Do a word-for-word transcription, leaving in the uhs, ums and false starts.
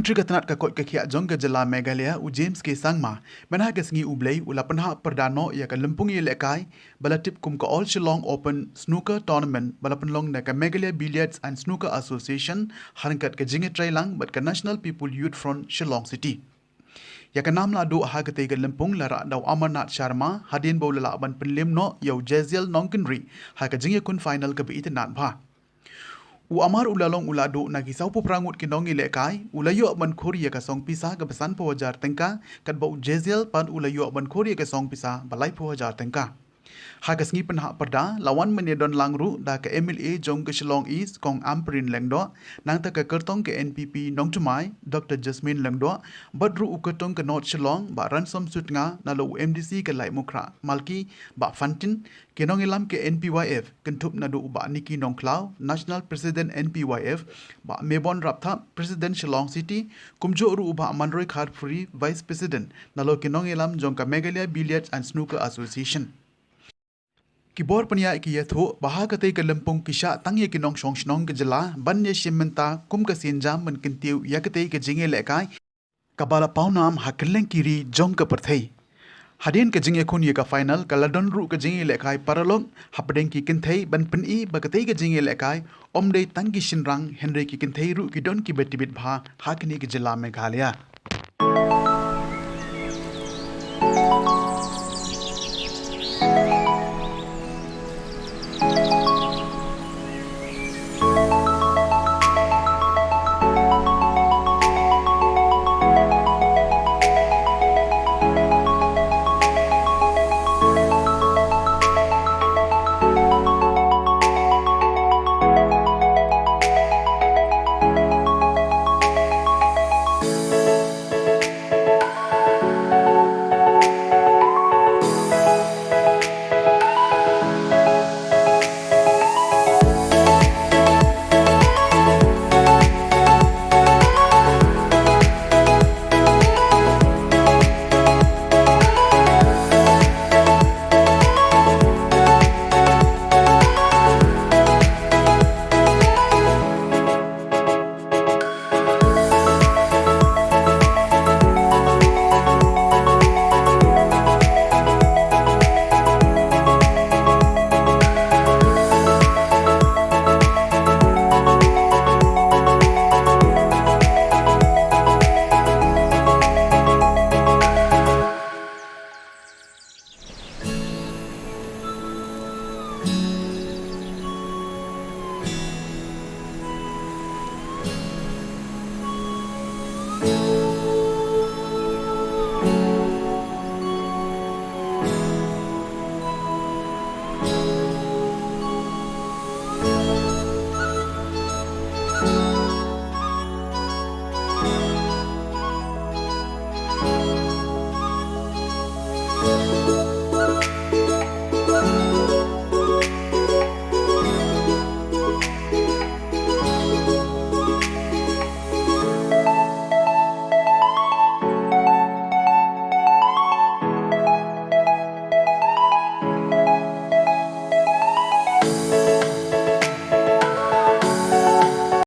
Tri ka tnat ka koit ka khiah jong ka jylla Meghalaya, u James K Sangma, mynha ka sngi u Blei u la pynhap pyrda noh ïa ka lympung ïalehkai ba la tip kum ka All Shillong Open Snooker Tournament ba la pynlong na ka Meghalaya Billiards and Snooker Association, ha ryngkat ka jingïatreilang bad ka National People Youth Front Shillong City. Ïa ka nam la duh ha katei ka lympung la rah da u Amarnath Sharma, hadien ba u la lah ban pynlem noh ïa u Jeziel Nongkynrih ha ka jingïakhun final kaba itynnad bha. U Amar u la long u la duh na ki sawphew phra ngut ki nongïalehkai, u la ïoh ban khur ïa ka song pisa kaba sanphew hajar tyngka, katba u Jeziel pat u la ïoh ban khur ïa ka song pisa ba laiphew hajar tyngka. Ha ka sngi pynhap pyrda la wan ban ïadon lang ruh da ka M L A jong ka Shillong East, Kong Ampareen Lyngdoh, nangta ka kyrtong ka N P P Nongthymmai, Doctor Jasmine Lyngdoh, bad ruh u kyrtong ka North Shillong, Bah Ransom Sutnga, nalor u M D C ka Laitumkhrah Malki, Bah Fantin, ki nongïalam ka N P Y F, kynthup naduh u Bah Nicky Nongkhlaw, National President N P Y F, Bah Mebon Rapthap, President Shillong City, kumjuh ruh u Bah Manroy Kharpuri, Vice President, nalor ki nongïalam jong ka Meghalaya Billiards and Snooker Association. Ki bor pynïaid ki ïathuh ba ha katei ka lympung ki shah tang ïa ki nongshong shnong ka jylla ban ïashim bynta kum ka sienjam ban kyntiew ïa katei ka jingïalehkai kaba la pawnam ha kylleng ki ri jong ka pyrthei. Hadien ka jingïakhun ïa ka final ka la don ruh ka jingïalehkai paralok hapdeng ki kynthei ban pyni ba katei ka jingïalehkai ym dei tang ki shynrang, hynrei ki kynthei ruh ki don kiba tbit bha ha kane ka jylla Meghalaya.